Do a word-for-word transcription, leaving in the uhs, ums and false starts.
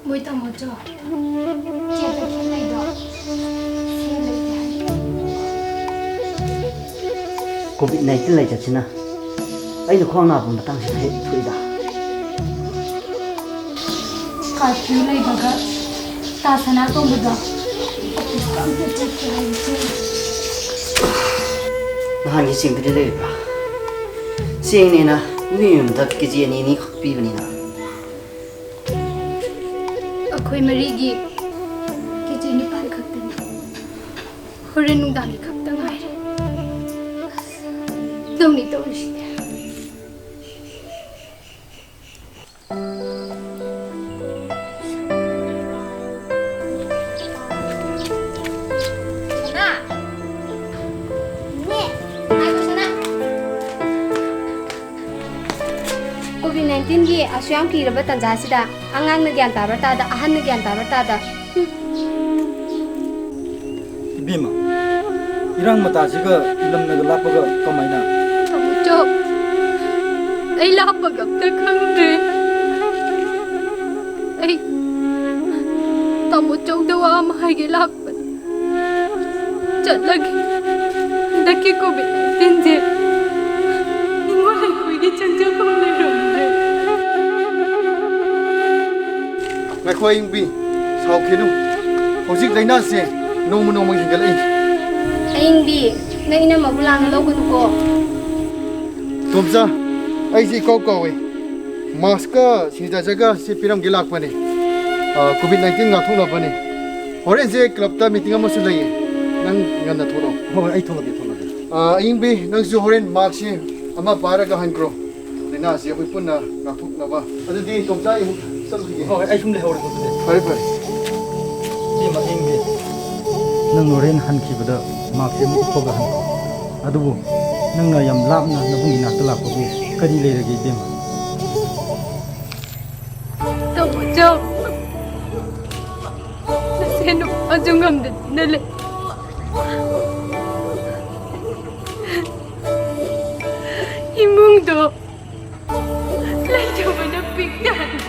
ꯃꯣꯏ ꯇꯥꯃꯣꯆꯧ, ꯆꯦ ꯇꯈꯦꯜ ꯂꯩꯗꯣ ꯁꯦꯜ ꯂꯩꯇꯦ ꯍꯥꯏ꯫ ꯀꯣꯚꯤꯗ ꯅꯥꯏꯟꯇꯤꯟ ꯂꯥꯏꯆꯠꯁꯤꯅ ꯑꯩꯅ ꯈ꯭ꯋꯥꯡ ꯅꯥꯕ ꯃꯇꯥꯡꯁꯤꯗ ꯍꯦꯛ ꯊꯣꯛꯏꯗ꯫ ꯀꯥꯔꯐ꯭ꯌꯨ ꯂꯩꯕꯒ ꯇꯥ ꯁꯅꯥꯇꯣꯝꯕꯗꯣ ꯑꯣꯐꯤꯁꯀ ꯑꯝꯇ ꯆꯠꯇꯦ ꯍꯥꯏꯕꯁꯦ꯫ ꯅꯍꯥꯟꯒꯤ ꯆꯦꯡꯗꯨꯗꯤ ꯂꯩꯔꯤꯕ꯭ꯔꯥ? ꯆꯦꯡꯅꯦꯅ ꯃꯤ ꯑꯃꯗ ꯀꯦ ꯖꯤ ꯑꯅꯤ ꯑꯅꯤꯈꯛ ꯄꯤꯕꯅꯤꯅ꯫ ꯑꯩꯈꯣꯏ ꯃꯔꯤꯒꯤ ꯀꯦ ꯖꯤ ꯅꯤꯄꯥꯟ ꯈꯛꯇꯅꯤ꯫ ꯍꯣꯔꯦꯟ ꯅꯨꯡꯗꯥꯡꯒꯤ ꯈꯛꯇ ꯉꯥꯏꯔꯦ꯫ ꯑꯁ, ꯇꯧꯅꯤ ꯇꯧꯔꯤꯁꯤꯗꯤ꯫ ꯁꯅꯥ! ꯏꯅꯦ! ꯉꯥꯏꯈꯣ, ꯁꯅꯥ! ꯀꯣꯚꯤꯗ ꯅꯥꯏꯟꯇꯤꯟꯒꯤ ꯑꯁꯨꯛ ꯌꯥꯝ ꯀꯤꯔꯕ ꯇꯥꯟꯖꯥꯁꯤꯗ ꯑꯉꯥꯡꯅ ꯒ꯭ꯌꯥꯟ ꯇꯥꯕ꯭ꯔꯥ ꯇꯥꯗ, ꯑꯍꯟꯅ ꯒ꯭ꯌꯥꯟ ꯇꯥꯕ꯭ꯔꯥ ꯇꯥꯗ꯫ ꯍꯨꯝ꯫ ꯏꯕꯦꯝꯃ, ꯏꯔꯥꯡ ꯃꯇꯥꯁꯤꯒ ꯂꯝꯅꯒ ꯂꯥꯞꯄꯒ ꯀꯃꯥꯏꯅ? ꯇꯥꯃꯣꯆꯧ, ꯑꯩ ꯂꯥꯞꯄꯒ ꯑꯝꯇ ꯈꯪꯗ꯭ꯔꯦ꯫ ꯑꯩ ꯇꯥꯃꯣꯆꯧꯗ ꯋꯥ ꯑꯃ ꯍꯥꯏꯒꯦ ꯂꯥꯛꯄꯅꯦ꯫ ꯆꯠꯂꯒꯦ꯫ ꯍꯟꯗꯛꯀꯤ ꯀꯣꯚꯤꯗ ꯅꯥꯏꯟꯇꯤꯟꯁꯦ ꯅꯤꯡꯉꯣꯜ ꯑꯩꯈꯣꯏꯒꯤ ꯆꯪꯖꯐꯝ ꯂꯩꯔꯝꯗ꯭ꯔꯦ꯫ ꯉꯥꯏꯈꯣ ꯑꯌꯤꯡꯕꯤ, ꯁꯥꯎꯈꯤꯅꯨ꯫ ꯍꯧꯖꯤꯛ ꯂꯥꯏꯅꯥꯁꯦ ꯅꯣꯡꯃ ꯅꯣꯡꯃꯒꯤ ꯍꯦꯟꯒꯠꯂꯛꯏ꯫ ꯑꯌꯤꯡꯕꯤ, ꯅꯪ ꯏꯅꯝꯃꯕꯨ ꯂꯥꯟꯅ ꯂꯧꯒꯅꯨꯀꯣ꯫ ꯇꯣꯝꯆꯥ, ꯑꯩꯁꯦ ꯏꯀꯥꯎ ꯀꯥꯎꯋꯦ꯫ ꯃꯥꯁꯀ ꯁꯦꯅꯤꯇꯥꯏꯖꯔꯒ ꯁꯤ ꯄꯤꯔꯝꯒꯦ ꯂꯥꯛꯄꯅꯦ꯫ ꯑ, ꯀꯣꯚꯤꯗ ꯅꯥꯏꯟꯇꯤꯟ ꯉꯥꯛꯊꯣꯛꯅꯕꯅꯦ꯫ ꯍꯣꯔꯦꯟꯁꯦ ꯀ꯭ꯂꯕꯇ ꯃꯤꯇꯤꯡ ꯑꯃꯁꯨ ꯂꯩꯌꯦ꯫ ꯅꯪ ꯉꯟꯅ ꯊꯣꯛꯂꯛꯑꯣ꯫ ꯍꯣꯏ, ꯍꯣꯏ, ꯑꯩ ꯊꯣꯛꯂꯛꯀꯦ, ꯊꯣꯛꯂꯛꯀꯦ꯫ ꯑ, ꯑꯌꯤꯡꯕꯤ, ꯅꯪꯁꯨ ꯍꯣꯔꯦꯟ ꯃꯥꯁꯛꯁꯦ ꯑꯃ ꯄꯥꯏꯔꯒ ꯍꯟꯈ꯭ꯔꯣ꯫ ꯂꯥꯏꯅꯥꯁꯤ ꯑꯩꯈꯣꯏ ꯄꯨꯟꯅ ꯉꯥꯛꯊꯣꯛꯅꯕ꯫ ꯑꯗꯨꯗꯤ ꯇꯣꯝꯆꯥ, ꯑꯩ ꯑꯃꯨꯛ ꯆꯠꯂꯨꯈꯤꯒꯦ꯫ ꯍꯣꯏ, ꯍꯣꯏ, ꯑꯩ ꯁꯨꯝ ꯂꯩꯍꯧꯔꯒꯦ ꯑꯗꯨꯗꯤ꯫ ꯐꯔꯦ, ꯐꯔꯦ꯫ ꯏꯕꯦꯝꯃ, ꯑꯌꯤꯡꯕꯤ, ꯅꯪ ꯍꯣꯔꯦꯟ ꯍꯟꯈꯤꯕꯗ ꯃꯥꯛꯁꯦ ꯑꯃꯨꯛ ꯎꯞꯄꯒ ꯍꯟꯈꯣ꯫ ꯑꯗꯨꯕꯨ ꯅꯪꯅ ꯌꯥꯝ ꯂꯥꯞꯅ ꯅꯕꯨꯡꯒꯤ ꯅꯥꯛꯇ ꯂꯥꯛꯄꯕꯨ ꯀꯔꯤ ꯂꯩꯔꯒꯦ, ꯏꯕꯦꯝꯃ? ꯇꯥꯃꯣꯆꯧ, ꯅꯁꯦꯟ ꯅꯨꯄꯥꯁꯨ ꯉꯝꯗꯗꯅ ꯂꯩ꯫ ꯏꯃꯨꯡꯗꯣ ꯂꯩꯇꯕꯅ ꯄꯤꯛ ꯊꯜꯂꯦ꯫